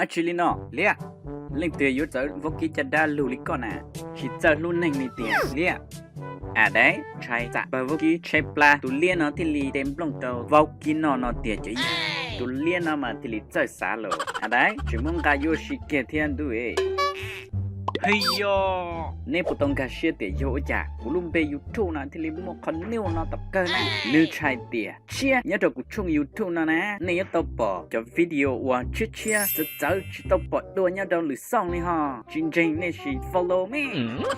Ab tsi li no liab, leej twg yuav txawv vaub kib caj dab lug li koj na, tsis txawj hlub neeg li tiag liab. Ab dab, ntshai xam pawg vaub kib tshaib plab tus liab no thiaj li de nplooj rau vaub kib noj no tiag cov yawg. Tus liab no mas thiaj li txawj xav lawm. Ab dab, tsis muab nqa yuav ua si kiag thiab ntuj. Hwj yog, neb puas tau nkag siab tias yog ua cas kuv lub npe YouTube no thiaj li muaj qhov news no tom kawg na? Nws tshaj tias tshiab nyob rau kuv tshooj YouTube no na, nej yuav tau pom cov video uas tshiab tshiab txawv txawv tsis tau pom dua nyob rau lwm xoj li ho. Tsis ntseeg nej sim follow me.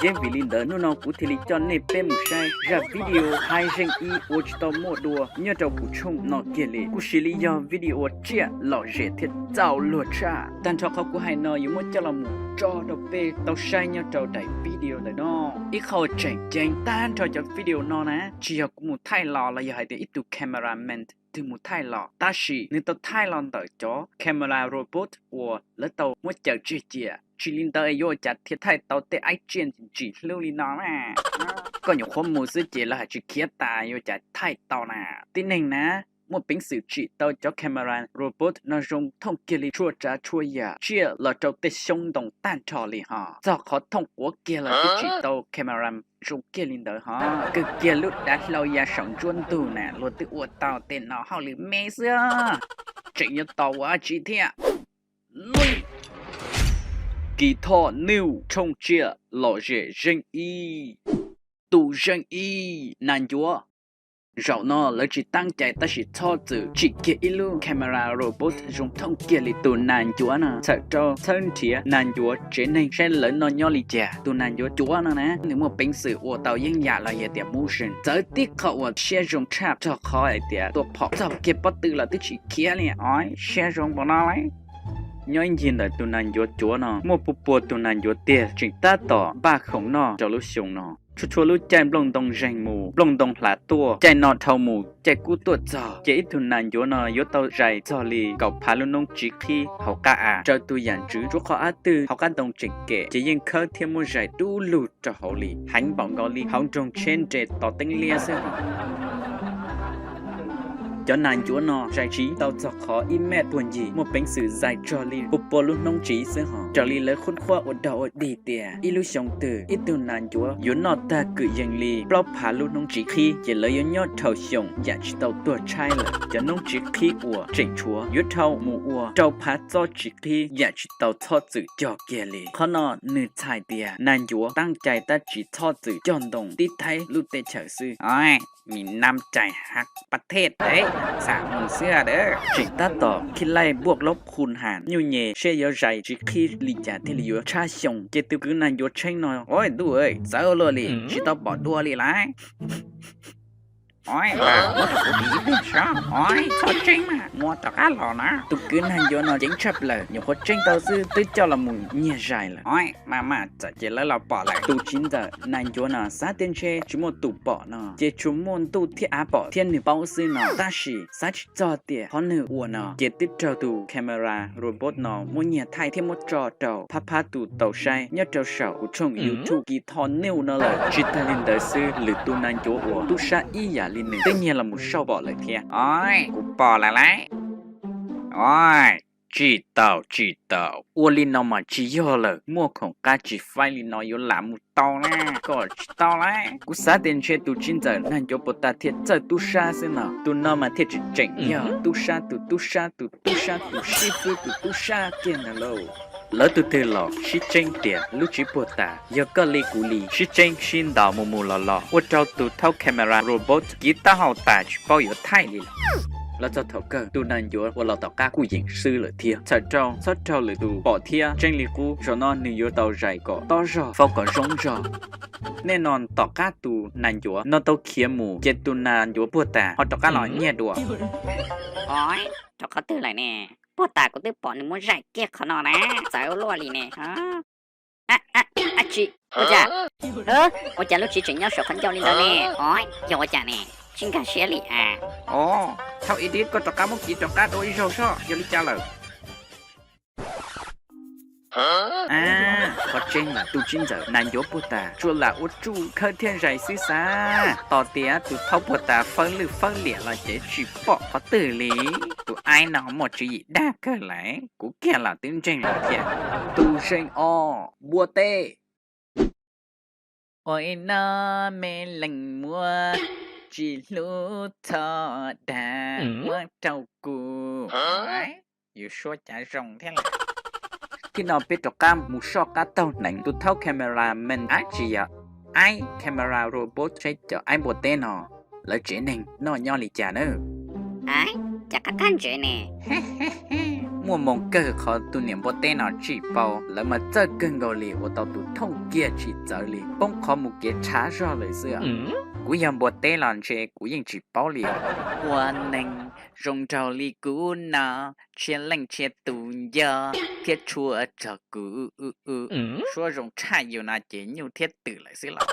Yeej vim li ntawd hnub no kuv thiaj li coj nej peb mus saib zaj video hais zeej ib ua tsis tau muaj dua nyob rau kuv tshooj no kiag li. Kuj sim li yog video uas tsiaj lom zem thiab txaus luag tshaj. Tag nrho qhov kuv hais no yuav muab coj los mus tso rau peb tau saib nyob rau daim video ntawm no. Ib qho tseem ceeb, tag nrho cov video no na tsis yog kuv mus thaij los los yog hais tias ib tug cameraman twg mus thaij los, tab sis nws tau thaij los ntawm cov camera robot uas lawv tau muab cawm tseg cia. Tsis li ntawd yuav ua cas thiaj thaij tau tej aib tsiaj ntsim hlub li no na? Koj nyuam qhuav mus xwb ces lawv hais tsis khiav tas yuav ua cas thaij tau na? Tib neeg na muaj peev xwm tsim tau cov camera robot no zoo thooj kiag li txhua tsav txhua yam tsiaj los rau tej xyoob ntoo tag nrho li ho. Txog qhov thooj quav kiag los twb tsim tau camera zoo kiag li ntawd ho. Kawg kiag lub dav hlau ya saum nruab ntug na luag twb ua tau tej no hauj lwm me xwb. Tseem yuav tos ua dab tsi thiab? Kis Thoj News, tshooj tsiaj lom zem zeej ib, tus zeej ib, nas ncuav. Zaum no lawv tsis tab cai tab sis txhob txwm tsim kiag ib lub camera robot zoo thooj kiag li tus nas ncuav no, txhawm rau txhawb nrhiav nas ncuav tsev neeg saib lawv noj nyob li cas. Tus nas ncuav cuav no na nws muaj peev xwm ua tau yeeb yam los yog tias motion txawv tib qho uas siab zoo tshaj, txog qhov hais tias tua phom txog kiag pob tw los twb tsis khiav li os, siab zoo npaum no lauj. Nyob ib ncig ntawm tus nas ncuav cuav no muaj pua pua tus nas ncuav tiag tseem tab tom npaj khoom noj rau lub xyoo no. Txhua txhua lub caij nplooj ntoo zeeg mus nplooj ntoo hlav tuaj, caij no dhau mus caij kub tuaj txog, ces ib tug nas ncuav no yuav tau zais txog li kaum phav lub noob tsiv qhib hauv qab av raws tus yam ntswv. Tsuav qhov qab twg hauv qab ntoo tseem kem ces yeej khawb thiab muab zais dub lug rau hauv li, heev npaum nkaus li hauv nroog tsheb nres tos teeb liab xwb. Cov nas ncuav no zais tsiv tau txog qhov ib mev puag ncig, muaj peev xwm zais txog li pua pua lub hnub tsiv xwb ho. Raws li lawv qhuab qhuab ua dog ua dig tias ib lub xyoo twg ib tug nas ncuav yuav noj tag kwm yees li plaub phav lub hnub tsiv qhib, ces lawv yuav nyob dhau xyoo yam tsis tau tuag tshaib lawm. Cov hnub tsiv qhib uas tseem tshuav yuav dhau mus ua rau phav txob tsiv qhib yam tsis tau txhob txwm cog kiag li. Qhov no nws txhais tias nas ncuav tab cai tab tsis txhob txwm cog ntoo tib thaib lub teb chaws xwb. Oi, mi nam cai hab pas thej teb xam mus xwb a. Tseem tab tom khib laij npuaj lob khu has nyuj nyes seb yuav zais tsiv qhib li cas thiaj li yuav tshab xyoo, ces tus kwv nas ncuav tsheeb no, oi ntuj, txawv luaj li, tsis tau pom dua li lauj. Oi, muab rau kuv ib pliag saib. Oi, txhob tseeb mas, muab rov qab los na. Tus kwv nas ncuav no ceev tshaj plaws, nyuam qhuav tseeb tau xwb twb coj los mus nyiag zais lawm. Oi, mas mas txawm ces lawv los pom lawm. Tus txiv ntxawm nas ncuav no xav tias ntshe tsis muaj tus pom no, ces tsuas muaj ntuj thiab av pom thiab nws paub xwb no, tab sis xav tsis txog tias qhov nws ua no ces twb raug tus camera robot no muab nyiag thaij thiab muab tso rau phab phab tus tau saib nyob rau saum kuv tshooj YouTube Kis Thoj News no lawm. Tsis tag li ntawd xwb, lwm tus nas ncuav uas tub sab ib yam li nws twb nyiag los mus sau pom lawm thiab. Oi, kuv pom lawm lauj. Oi, tsis tau tsis tau, ua li no mas tsis yog lawm, muaj khoom qab tsis faib li no yuav lam mus tau na, kom tsis tau lauj. Kuv xav tias ntshe tus txiv ntxawm nas ncuav puag ta thiaj txawj tub sab xwb no, tus no mas thiaj tseem tseem yog tub sab tus tub sab tus tub sab tus sib fwb tus tub sab kiag ntag lauj. Lawv tus twg los sib tseeb tias lub txiv puag ta, yog koj li kuv li, sib tseeb sib ntaus mus mus los los, ua rau tus thaub camera robot kiv taub hau tas tsis paub yuav thaij li lawm. Los txog thaum kawg tus nas ncuav uas los tom qab kuj yeem swb lawm thiab. Txhawm rau txhob raug lwm tus pom thiab tseeb li qub, zaum no nws yuav tau zais kom tob zog faub kom zoo zog. Nej no tom qab tus nas ncuav no tau khiav mus ces tus nas ncuav puag ta ho rov qab los nyiag dua. Oi, rau qhov twg lawm ne? Puag ta kuv twb pom nws muab zais kiag qhov no na, txawv luaj li ne. Ab tsi, ua cas, ua cas lub txiv tseem nyob saum qhov ncauj li ntawd ne? Oi, yog ua cas ne? Tsis nkag siab li a. Os, thaum ib tib koj rov qab muab kiv rov qab dua ib zaug soj, yog li cas lawm? A, qhov tseeb lam tus tsis ntxawm nas ncuav puag tas, tsuas lam ua tsuj khawb thiab zais xwb xav. Tos tias tus thaub puag tas fawb lwj fawb liam los ces tsis pom qhov twg li. Tus aib no muaj tswv yim dag kawg lawm, kuv kiag los twb ntseeg lawm thiab. Tus zeej ob, npua teb. Ua ib no me leej muab, tsis hlub txhob dag muab rau kuv. Yus suab cav zoo thiab lawm. Thib no peb rov qab mus soj qab taug hneev tus thaub camera man ab tsis yog aib camera robot seb cov aib npua teb no lawv tsev neeg noj nyob li cas nawb. Ab, cas qab qab ntsev ne. Muaj moo kawg qhov tus niam npua teb no tsis paub, lawv mas txawj kawg nkaus li ua tau tus thooj kiag tsis txawv li, poob qhov mus kev tshav zog lawm xwb. Kuv yog npua teb los ntshe kuv yeej tsis paub li. Ua neeg zoo nraug li kuv no, txhia leej txhia tus nco thiab tshua txog kuv. Suab zoo tshaj yus no ces nyuj thiab twm lawm xwb los.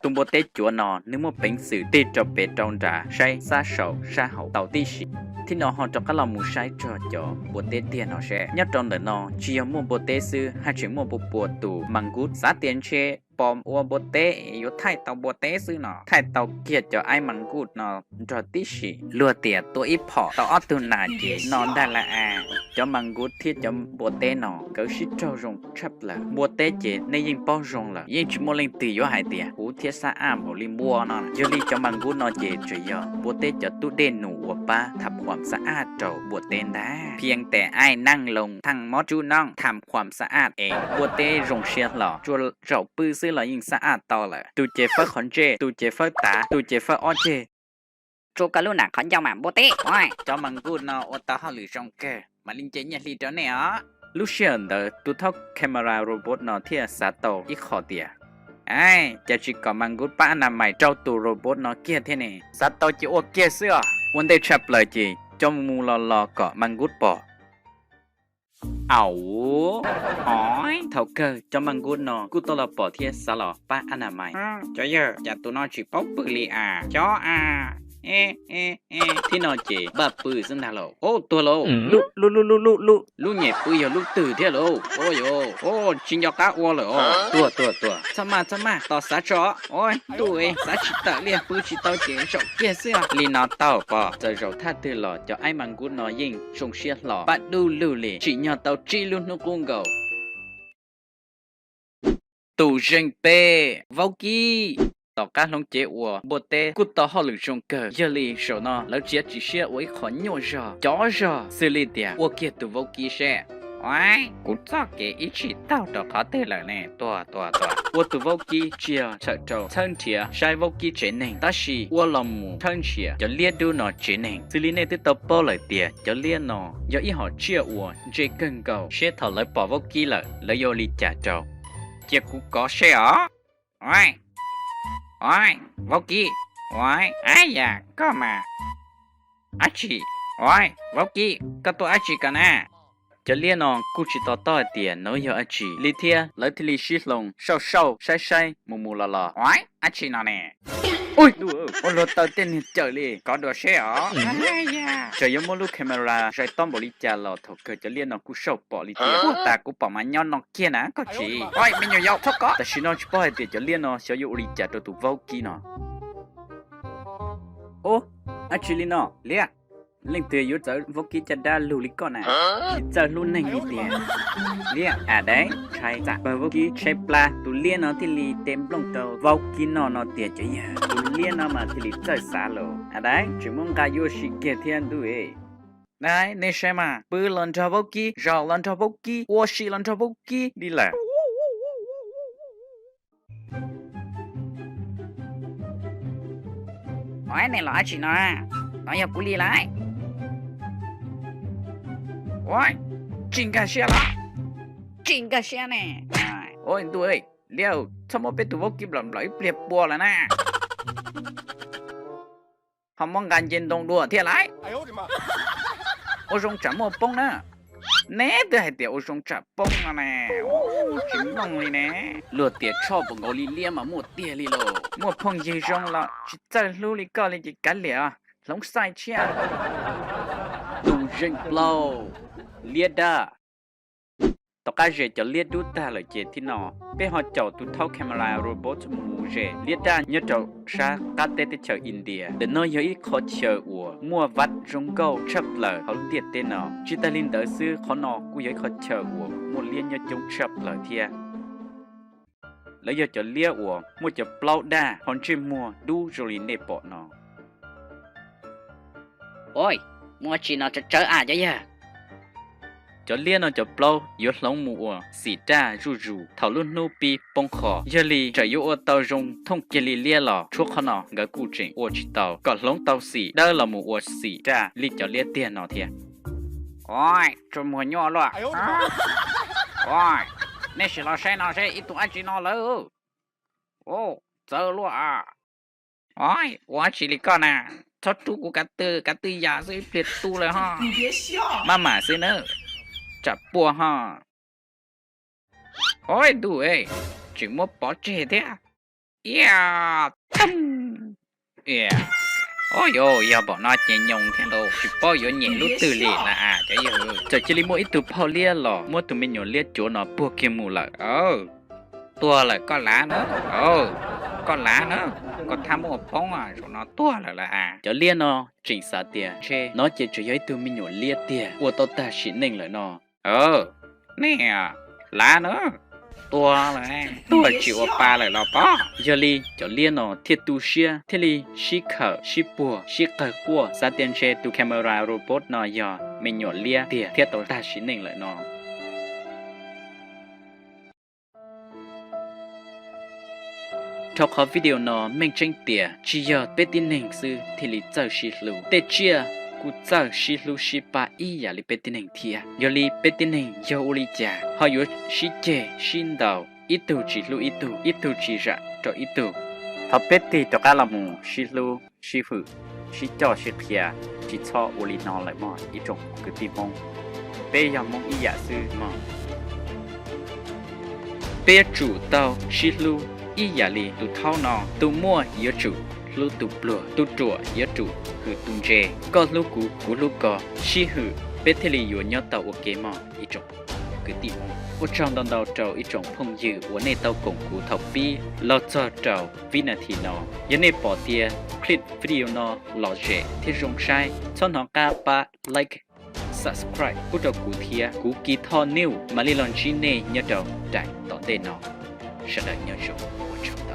Tus npua teb cuav no nws muaj peev xwm tig rau pem rau nrad saib sab saum sab hauv tau tib si. Thib no ho rov qab los mus saib txog cov npua teb tiag no seb nyob rau ntawm no tsis yog muaj npua teb xwb, haj tseem muaj pua pua tus mas nkuv. Xav tias ntshe pom ua npua teb es yuav thaij tau npua teb xwb no, thaij tau kiag cov aib mas nkuv no nrog tib si. Luag tias tua ib phom tau ob tug nas ces no ntag lauj. Cov mas nkuv thiab cov npua teb no nkawd sib raug zoo tshaj plaws. Npua teb ces nej yeej paub zoo lawm, yeej tsis muaj leej twg yuav hais tias kuv thiab Xab Aj npaum li npua no. Yog li cov mas nkuv no ces tseem yog npua teb cov tub dej num uas pab tham khuam Xab Aj rau npua teb ntag. Phiab tes aib neej loo tham mob tsub nooj tham khuam Xab Aj es npua teb zoo siab hlo, tsuas zaum pw xwb los yeej Xab Aj tau lawm. Tus ces fawb qhov ntsej, tus ces fawb tav, tus ces fawb ob ceg. Tsuav koj lub nam qhov ncauj mas npua teb. Cov mas nkuv no ua tau hauj lwm zoo kawg, mam li nce nyiaj hli rau nej os. Lub sij hawm ntawd tus thaub camera robot no thiaj xav tau ib qho tias, Aib, cas tsis kom mas nkuv pab a na mais rau tus robot no kiag thiab ne? Xav tau ces ua kiag xwb os. Ua ntej tshaj plaws ces coj mus los los kom mas nkuv pom. Au, o, thaum kawg cov mas nkuv no kuj tau los pom thiab xav los pab a na mais. Cov yawg, cas tus no tsis paub pw li a? Cov a, thib no ces npaj pw xwb ntag lauj. Au, tuag lauj. Lub, lub, lub, lub, lub, lub nyem pw yog lub twg thiab lauj? Au, tsis nco qab ua lawm os. Tuag, tuag, tuag. Txhob maj, txhob maj, tos xav tso. Au, ntuj, xav tsis tawm li, pw tsis tau ces zaum kiag xwb. Li no tau pom, txawm zaum thaj twg los cov aib mas nkuv no yeej zoo siab hlo pab dub lug li, tsim nyog tau tsib lub hnub qub nkaus. Tus zeej peb, vaub kib. Tom qab hloov cev uas npua teb kuj tau hauj lwm zoo kawg, yog li zaum no lawv txiav txim siab ua ib qho nyuaj zog cov zog xws li tias ua kiag tus vaub kib seb. Aib, kuv txoj kev ib txhis taug rau qhov twg lawm ne? Tuag, tuag, tuag. Ua tus vaub kib tsis yog txhawm rau txhawb nrhiav saib vaub kib tsev neeg, tab sis ua los mus txhawb nrhiav cov liab dub no tsev neeg. Xws li nej twb tau paub lawm tias cov liab no yog ib hom tsiaj uas ntse kawg nkaus, seb thaum lawv pom vaub kib lawm lawv yuav ua li cas rau. Cia kuv kov seb os. Vaub kib, ab yam koj mas. Ab tsi, vaub kib, koj tuaj ab tsi ko na? Cov liab no kuj tsis to taub hais tias nov yog ab tsi li thiab, lawv thiaj li sib hloov sauj sauj saib saib mus mus los los. Ab tsi no ne? Ua luag taw tej niag cawm li, kov dua seb os. Txawm yuav muab lub camera zais tob npaum li cas los thaum kawg cov liab no kuj sauj pom li thiab. Ua tas kuv pom mas nyob no kiag na koj txiv. Me nyuam yaus txhob kov. Tam sim no tsis paub hais tias cov liab no xyov yuav ua li cas rau tus vaub kib no. Ub, ab tsi li no liab? Leej twg yuav txawv vaub kib caj dab lug li koj na? Tsis txawj hlub neeg li tiag. Liab, a daiv, tshai txam pawg vaub kib tshaib plab, tus liab no thiaj li de nplooj rau vaub kib noj no tiag cov yawg. Tus liab no mas thiaj li txawj xav los. A daiv, tseem muab nqa yuav si kiag thiab ntuj. Daiv, nej saib mas, pw los nrog vaub kib, zaum los nrog vaub kib, ua si los nrog vaub kib li lawm. Ov, nej los ab tsi no? Nov yog kuv li lawm. Ua, tsis nkag siab los? Tsis nkag siab ne. Ua ntuj, liab, txhob muab peb tus vaub kib nplawm nplawm ib pliag pua lawm na. Ho muab nqa nce ntoo dua thiab lawm. Ua zoo tsam muaj poob na. Neb twb hais tias ua zoo tsam poob no ne. Tsis mloog li ne. Luag tias tsho puas nkaus li liab mas muaj tiag li lauj. Muaj phooj ywg zoo los tsis txawj hlub li koj li ces kav liam, hloov xaij tshiab. Tus zeej plaub, liab dab. Tom qab zes cov liab dub tag lawm ces thib no peb ho caum tus thaub camera robot mus zes liab daj nyob rau sab qab teb teb chaws India. Ntawm no yog ib qho chaw uas muaj vaj zoo nkauj tshaj plaws hauv ntiaj teb no. Tsis tas li ntawd xwb, qhov no kuj yog ib qho chaw uas muaj liab nyob coob tshaj plaws thiab. Lawv yog cov liab uas muaj cov plaub daj ho ntsej muag dub zoo li nej pom no. Ua, muaj tsi no tsawv tsawv a cov yawg. Cov liab no cov plaub yuav hloov mus ua xim daj zuj zus thaum lub hnub pib poob qho. Yog li txawm yuav ua tau zoo thooj kiag li liab los tshuav qhov no nkawd kuj tseem ua tsis tau. Kom hloov tau xim dawb los mus ua xim daj li cov liab tiag no thiab. Ua, tsuas muag nyuaj luaj. Ua, nej sim los saib no seb ib tug dab tsi no lawm. Txawv luaj a. Ua, ua dab tsi li koj na? Txhob rub kuv kav twj, kav twj yam xwb ib pliag tu lawm ho. Maj mam xwb na, tsam puaj ho. Ua, ntuj, tseem muab pov tseg thiab. Ia, tag. Ua, yog npaum no ces nyoos thiab lauj, tsis paub yuav nyem lub twg li na a cov yawg. Txawm cia li muaj ib tug phauj liab los muab tus me nyuam liab cuav no puag kiag mus lawm. Tuag lawm koj lav na. Koj lav na, koj thab muab ua poob, zaum no tuag lawm lawm a. Cov liab no tseem xav tias ntshe no ces tseem yog ib tug me nyuam liab tiag ua tau tag sim neej lawm no. Nej lav na, tuag lawm, tuag tsis ua pa lawm los pob. Yog li cov liab no thiaj tu siab thiaj li sib khawm sib puag sib qawg quaj xav tias ntshe tus camera robot no yog me nyuam liab tiag thiab tau tag sim neej lawm no. Dhau qhov video no meej tseeb tias tsis yog peb tib neeg xwb thiaj li txawj sib hlub, tej tsiaj kuj txawj sib hlub sib pab ib yam li peb tib neeg thiab. Yog li peb tib neeg yog ua li cas ho yuav sib ceg sib ntaus, ib tug tsis hlub ib tug, ib tug tsis zam rau ib tug. Thov peb tig rov qab los mus sib hlub sib hwm, sib coj sib qhia, tsis txhob ua li no lawm mog ib tsoom kwv tij Hmoob. Peb yog Hmoob ib yam xwb mog. Peb yuav tsum tau sib hlub ib yam li tus thaub no, tus muaj yuav tsum hlub tus pluag, tus ruam yuav tsum hwm tus ntse, koj hlub kuv, kuv hlub koj, sib hwm peb thiaj li yuav nyob tau ua ke mog ib tsoom kwv tij Hmoob. Ua tsaug ntau ntau rau ib tsoom phooj ywg uas nej tau koom kuv thaum pib los txog rau vib nas this no. Yog nej pom tias clip video no lom zem thiab zoo saib, txhob hnov qab pab like, subscribe pub rau kuv thiab kuv Kee Thor New mam li los ntsib nej nyob rau daim tom ntej no. Sawv daws nyob zoo, ua tsaug.